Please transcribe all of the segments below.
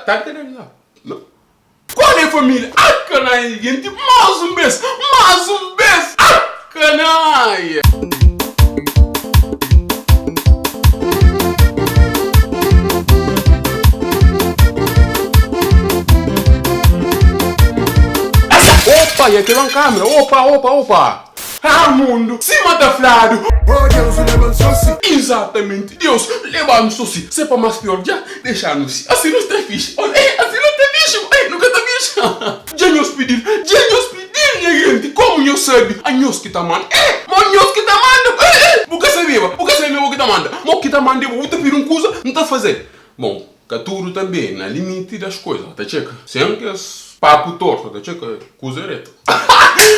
Tarde da Não. Qual é família? Ah, canalha, gente, mais um beijo, mais um beijo. Ah, canalha. Opa, e aqui é uma câmera. Opa, opa, opa. Ah, mundo, sima ta fladu. Oh Deus, leba-m só si. Exatamente, Deus, leba-nu só si. Se pa más pior dja dexa-nu si. Asi nu sta fixi. Olha, eh, asi nu sta fixi. Eh, nu ka ta fixi. Dja nhos pidi-l, dja nhos pidi-l, nha genti. Komu nhos sabe, a nhos ki ta manda. Eh, mo nhos ki ta manda. Eh, eh, bu ka sabeba, bu ka sabe ma bo ki ta manda. Mo ki ta manda é bo. Bu ta pidi un kuza, N ta faze-l. Bon, ka tudu tanbe, na limiti das koza, ta txeka. Sen kes papu tortu, ta txeka kuza retu.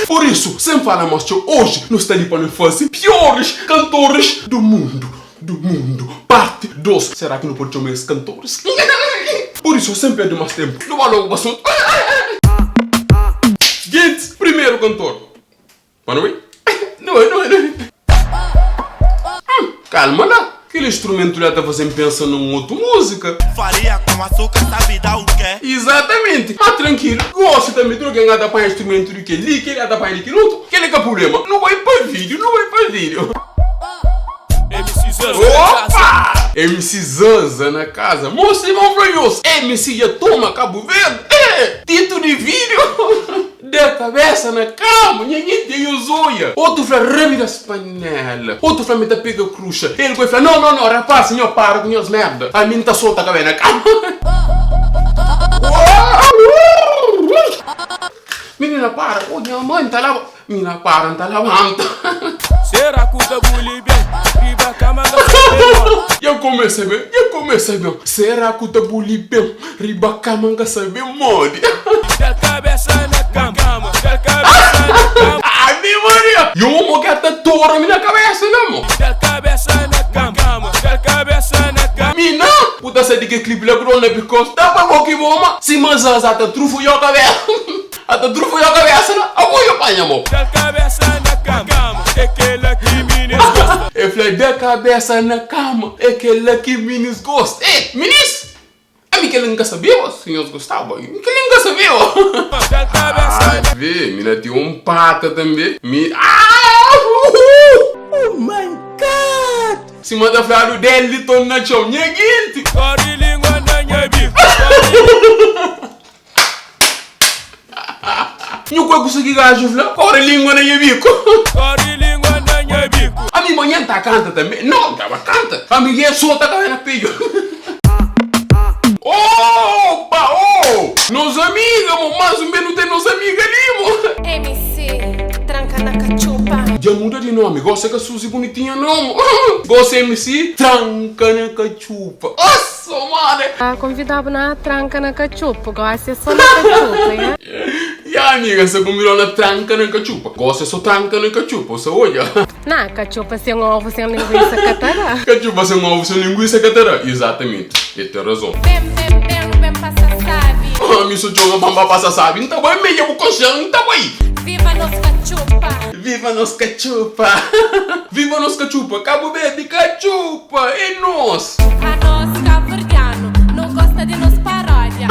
Por isu, sen fala mas txeu, oji nu sta li pa nu faze pioris kantoris du mundu, du mundu, parti 2. Sera ki nu pode txoma es kantoris? Por isu, sen perde mas tenpu, nu ba logu pa asuntu. Gentis, primeru kantor. Pa nu bai? Nu bai, nu bai, nu bai. Hum, calma lá. Kel instrumento lá ta faze-m pensa num otu música. Farinha com açúcar sabe dar o quê? Exatamente! Ma tranquilo, gosi tambe tudu ken ata panha instrumento di kel-li, kel ata panha di kel otu, kel-li ka problema. Nu bai pa vídeo, nu bai pa vídeo. MC Zaza na casa. Opa! MC Zaza na casa. Mosi irmão fla nhos, MC dja toma Cabo Verde. Eh! Titulu di vídeo. Da kabesa na kama, nha nha dja nhos oia. Otu fla rabida spanela, otu fla mi ta pega kruxa. El koi fla, no, no, no, rapaz, nho para ku nhos merda, ami N ta sota kabé na kama. Minina para, oh nha mãe, N ta laba, minina para, N ta labanta. Sera ku ta buli ben, riba kama ka sabe modi. Dja kumesa ben, dja kumesa ben. Sera ku ta buli ben, Riba kama N ka sabe modi. Da kabesa na kama, da kabesa na kama. Ave Maria! Yo mo ke ta tora mi na kabesa la mo. Da kabesa na kama, da kabesa na kama. Mi na! Bu ta sa di ke clip la ku dona bikos ta pa bo ki bo ma sima zaza ta trufu yo kabesa a ta trufu yo kabesa la abo yo panha mo. Da kabesa na kama, é kela ki minis gosta. E fla da kabesa na kama, é kela ki minis gosta. Eh minis! Ami kel N ka sabeba si nhos gostaba. Mi kel N ka sabeba. Ave, mi na ten un pata tanbe. Mi ah! Oh my God! Sima ta fladu del di ton na txon. Nha genti! Kori lingua na nha biku. Nhu kue kusa ki gaju fla? Kori lingua na nha biku. Kori lingua na nha biku. Ami manhan ta kanta tanbe. No, N taba kanta. Ami gen sota kabe na peju. Opa, oh! Nos amiga, mo, mas un be nu ten nos amiga li, mo. MC, tranka na katxupa. Dja muda di nomi, gosi é ka Suzy Bonitinha não, mo. Gosi é MC, tranka na katxupa. Ossa, mane! Konvidabu na tranka na katxupa, gosi é so na katxupa, nha. Ya, amiga, sa konvidau na tranka na katxupa, gosi é so tranka na katxupa, sa odja. Na, katxupa sen ovu, sen linguisa ka ta da. Katxupa sen ovu, sen linguisa ka ta da. Izatamenti, el ten razon. Ben, ben, ben, ben pasa sabi. Ami so txoma pa N ba pasa sabi. N ta bai meia bu konxen, N ta bai. Viva nos katxupa. Viva nos katxupa. Viva nos katxupa. Kabu Verdi katxupa é nos. Anos kabuverdianu, nu gosta di nos paródia.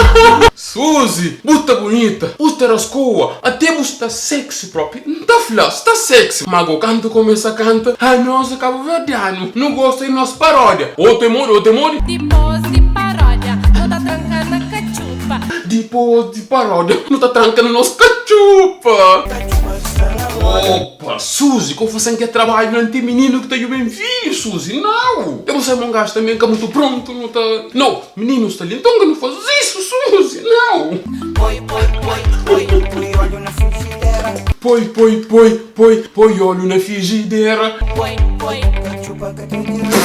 Suzy, bu sta bunita, bu sta raskoa, ate bu sta sexy propi. N ta fla, sta sexy. Ma go kantu kumesa kanta, anos é kabuverdianu, nu gosta di nos paródia. Otu é modi, otu é modi. Dipos di paródia, nu ta tranka na katxupa. Dipos di paródia, nu ta tranka na nos katxupa. Opa, Suzy, ko fasen ke trabadju la, N ten mininu ki ta djuben vídiu, Suzy. Nau! E bu sabe ma un gaju tanbe ka mutu prontu, nu ta. Nau! Mininu sta li, nton ka nu faze isu, Suzy, nau! Poi, poi, poi, poi, poi óleo na frigidera. Poi, poi, poi, poi, poi óleo na frigidera. Poi, poi, Katxupa ka ta direte.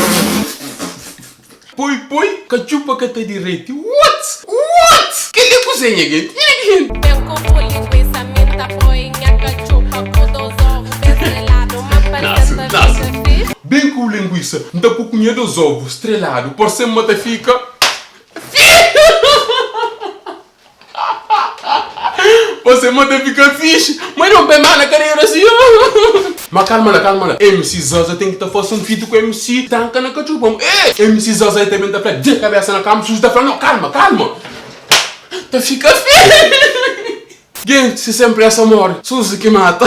Poi, poi, katxupa ka ta direte. What? What? Kel-li é kuzê, nha genti? Nha genti! Ben ku bu linguisa, mi N ta poi nha katxupa ku dos ovu ben streladu, ma parse Nasu, ta nasu. fika fixi. Ben ku bu linguisa, N ta poi ku nha dos ovu streladu, parse ma ta fika. Você manda fica fixe, mas não pé na cadeira assim. Mas calma lá, calma lá. MC Zaza tem que tá fazendo um feat com MC Tranca na cachupa. Ei, MC Zaza aí também tá falando, de cabeça na cama, sujo tá falando, não, calma, calma. Ta fika fi. Gente, se sem pressa morre. Suzy ki mata.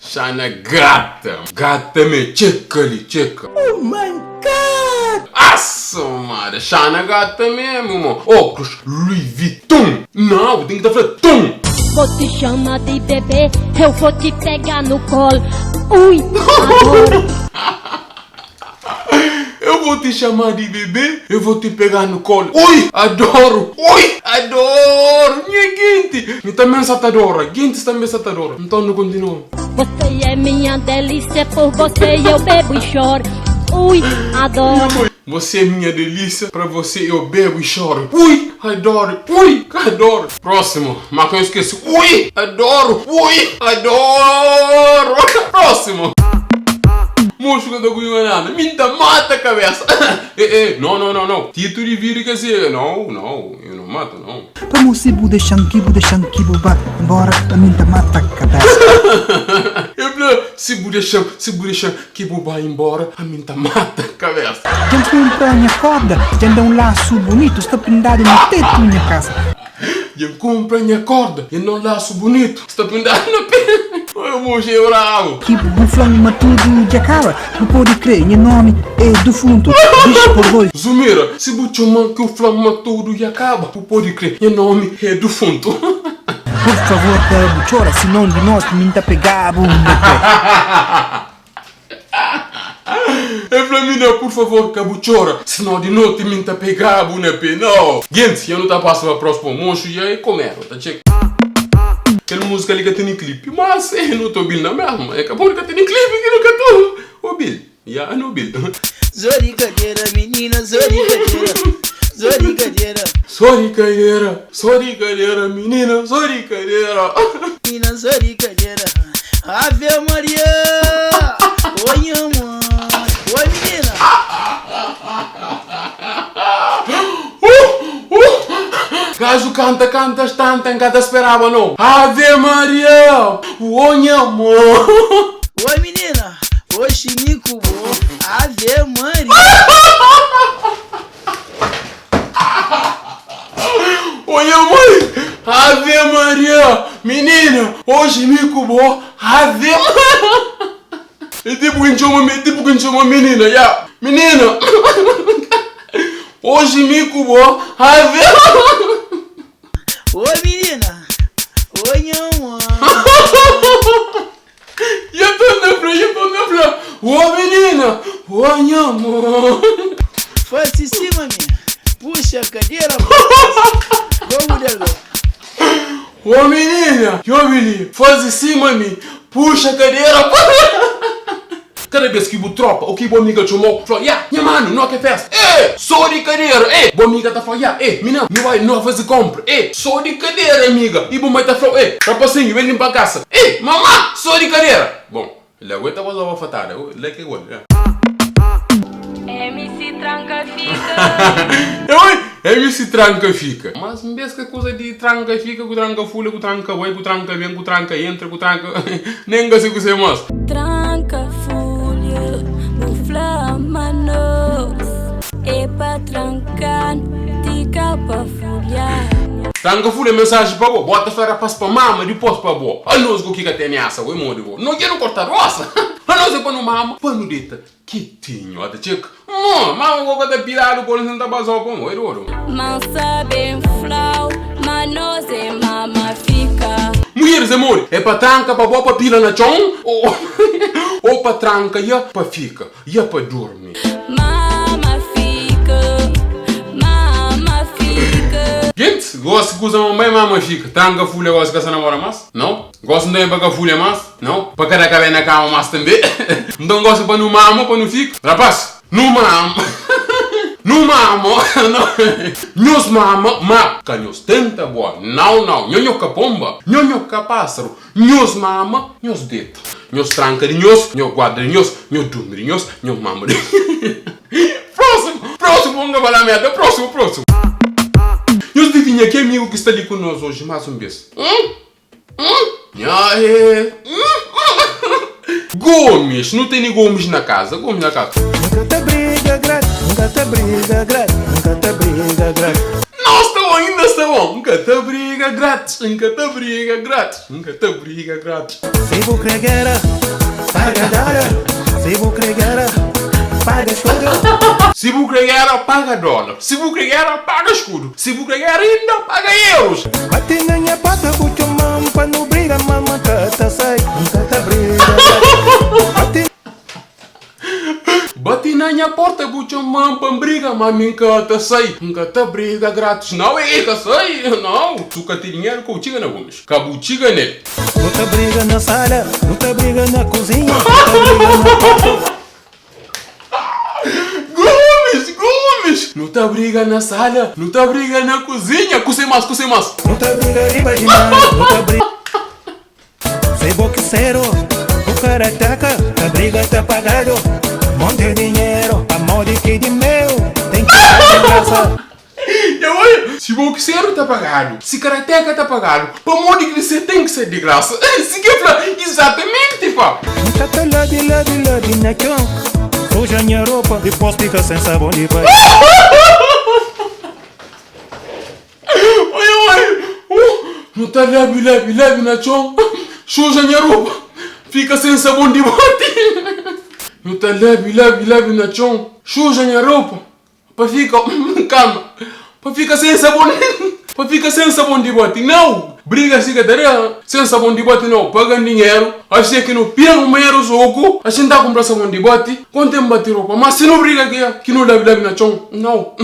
Xana gata. Gata me txeka li, txeka. Oh my God! Assa mada, Xana gata mesmo, mo. Óculos Louis Vuitton. Não, bu ten ki ta fla ton. Vou te chamar de bebê, eu vou te pegar no colo. Ui, adoro. Eu vou te chamar de bebê, eu vou te pegar no colo. Ui, adoro! Ui, adoro! Nha genti! Mi também sa ta adora. Gentis também sa ta adora. Então nu continua. Você é minha delícia, por você eu bebo e choro. Ui, adoro. Você é minha delícia, pra você eu bebo e choro. Ui, adoro! Ui, adoro! Próximo, mas que eu esqueci. Ui, adoro! Ui, adoro! Próximo! Moço que eu tô com nada, me dá mata a cabeça. Eh, eh, não, não, não, não. Tito de vida que assim, não, não, eu não mato, não. Pamo si bu dexa-m ki bu dexa-m ki bu ba nbóra ami N ta mata kabésa. El fla, si bu dexa-m, si bu dexa-m ki bu ba inbóra ami N ta mata kabésa. Dja N kunpra nha kórda, dja N da un lasu bunitu sta prindadu na tetu nha kasa. Dja N kunpra nha kórda, dja N da un lasu bunitu sta prindadu na tetu. Oi, moxa é brabu. Ki bu fla-m ma tudu dja kaba, bu pode kre nha nómi é dufuntu, dix por dois. Zumira, si bu txoma-m ki u fla-m ma tudu dja kaba, bu pode kre nha nómi é dufuntu. Por favor ka bu txora, sinon di noti mi N ta pega-bu na pé. El fla mina, pur favor ka bu txora, sinon di noti mi N ta pega-bu na pé. No! Gentis, ya nu ta pasa pa prósimu moxu, ya é komeru, ta txeka. Kel múzika li ka tene klipi, mas eh nu ta obi-l na mesma. É ka bon ka tene klipi ki nu ka ta obi-l. Ya nu obi-l. Zori kadera, minina, zori kadera, zori kadera. Zori kadera, zori kadera, minina, zori kadera. Minina, zori kadera, Ave Maria, oi nha mãe, oi minina. Gajo canta, canta, tanta, N ka ta speraba no. Ave Maria, oh nha mãe. Oi menina, oxi mi ku bo, Ave Maria. Oh nha mãe, Ave Maria, menina, oxi mi ku bo, Ave Maria. É tipo ki N txoma, é tipo ki N txoma menina, ya, menina. Oxi mi ku bo, Ave Oi menina, oi nha mãe. Ya tô na fla, ya tô na fla, ô menina, ô nha mãe. Faz em cima minha, puxa a cadeira, vamos de lá. Ô menina, ô menina, faz em cima mi, puxa a cadeira. Kada bes ki bu tropa ou ki bu amiga txomau, fla, ya, nha manu, no ke festa. Ê, sô di kadera, ê, bu amiga ta fla, ya, ê, mina, nu bai, no faze kompra. Ê, sô di kadera, amiga. I bu mai ta fla-u, ê, rapasinhu, ben linpa kasa. Ê, mamá, sô di kadera. Bon, la gue ta goza bafatada, la ke igual, ya. MC tranka fika. Oi, MC tranka fika. Mas n bes ke kuza di tranka fika ku tranka fulha ku tranka bai ku tranka ben ku tranka entra ku tranka nen ka si kuse mas. Tranka fulha bu fla ma nos é pa tranka-nu ti ka pa fulha. Tranka fulha mensaji pa bo bota fla rapas pa mama dipos pa bo anos go ki ka tene asa go é modi go no dja nu korta rosa anos é pa nu mama pa nu deta Kitinho ata txeka. Mo, mama bo ka ta piradu pode sen ta bazau pa mo, é dodu. Mansa ben flau ma nos é mama fika. Mulheres é modi? É pa tranka pa bo pa pila na txon ou ou pa tranka ia pa fika ia pa durmi. Mama fika, mama fika. Gentis gosi kuza ma bai mama fika. Tranka fulha gosi ka sa namora mas? Nau. Gosi nta ben pa ka fulha mas? Nau, pa ka da kabé na kama mas tanbe. Nton gosi pa nu mama pa nu fika. Rapaz, nu mama, nu mama, nhos mama, ma ka nhos tenta bua. Nau, nau, nho nho ka ponba, nho nho ka pásaru. Nhos mama, nhos deta. Nhos tranka di nhos, nho guarda di nhos, nho durmi di nhos, nho mama di Prósimu, prósimu, N ka fala merda, prósimu, prósimu. Nhos divinha ki amigu ki sta li ku nos oji más un bes? Hum? Gomes, nu tene Gomes na casa, Gomes na casa. Nunca ta briga grande, nunca ta briga grande, nunca ta briga grande. Nós ta oi. Bom, N ka ta briga grátis, N ka ta briga grátis, N ka ta briga grátis. Si bu kre géra, paga dólar Si bu kre géra, paga skudu. Si bu kre géra, paga dólar Si bu kre géra, paga skudu Si bu kre géra inda, paga euros. Bate na nha porta bu txoma-m pa nu briga Ma N ka ta sai, N ka ta briga grátis Bate. Bati na nha porta bu txoma-m pa N briga Ma mi N ka ta sai, N ka ta briga gratis Nau, e ka sai, nau Su ka ten dinheru ka bu txiga na Gomes Ka bu txiga nel. Nu ta briga na sala, nu ta briga na kuzinha, nu ta briga na kuartu. Gomes, Gomes! Nu ta briga na sala, nu ta briga na kuzinha Kuse mas, kuse mas? Nu ta briga riba di mar, nu ta briga. Se boxero, bu karateka Ta briga ta pagadu Monti dinheru Pamodi ki di meu Ten ki da di grasa. Dja oi? Si boxero ta pagadu, si karateka ta pagadu, pamodi ki di se ten ki ser di grasa? Si ke fla, Izatamenti pa! N ka ta labi labi labi nha txon Suja nha ropa Dipos fika sen sabon di bai. Oi oi Nu ta labi labi labi na txon Suja nha ropa Fika sen sabon di boti Nu ta labi labi labi na txon Suja nha ropa Pa fika Kalma Pa fika sen sabon Pa fika sen sabon di boti Nau Briga si ka ta da Sen sabon di boti nau Pagan dinheru Asi ki nu pia rumeru soku Asi N ta kunpra sabon di boti Konten bati ropa Ma si nu briga ki nu labi labi na txon Nau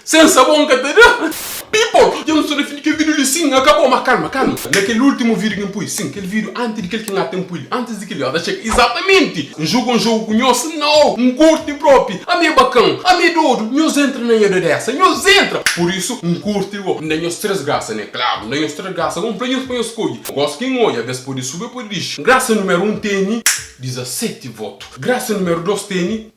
Sen sabon ka ta da. People, dja nu sta na fin di kel video li sim, akabou, ma kalma, kalma, na kel ultimu video ki N pui, sim, kel video anti di kel ki N ata N pui li, antis di kel li, ó ta txeka, izatamenti, N joga un jogu ku nhos, nau, N kurti propi, ami é bakan, ami é dodu, nhos entra na nha dodesa, nhos entra, pur isu, N kurti go, N da nhos 3 grasa, ne, klaru, N da nhos 3 grasa, go, N fla nhos pa nhos skodje, gosi ki N odja, bes pode subi, pode dixi, grasa numeru 1 teni 17 votu, grasa numeru 2 teni.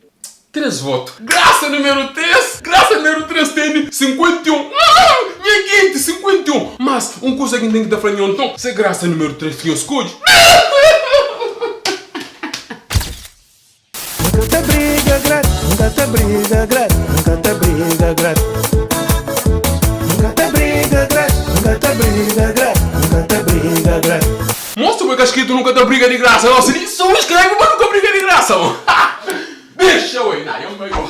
3 votu. Grasa numeru 3, grasa numeru 3 teni 51. Hum, nha genti, 51. Mas, un kusa ki N ten ki ta fla nho nton, se grasa numeru 3 ki nho skodje. N ka ta briga gratis, N ka ta briga gratis, N ka ta briga gratis. N ka ta briga gratis, N ka ta briga gratis, N ka ta briga gratis. Mostra bo é ka skritu nu ka ta briga di grasa, gosi di so skrebe pa nu ka briga di grasa. Dexa oi na yon bai go.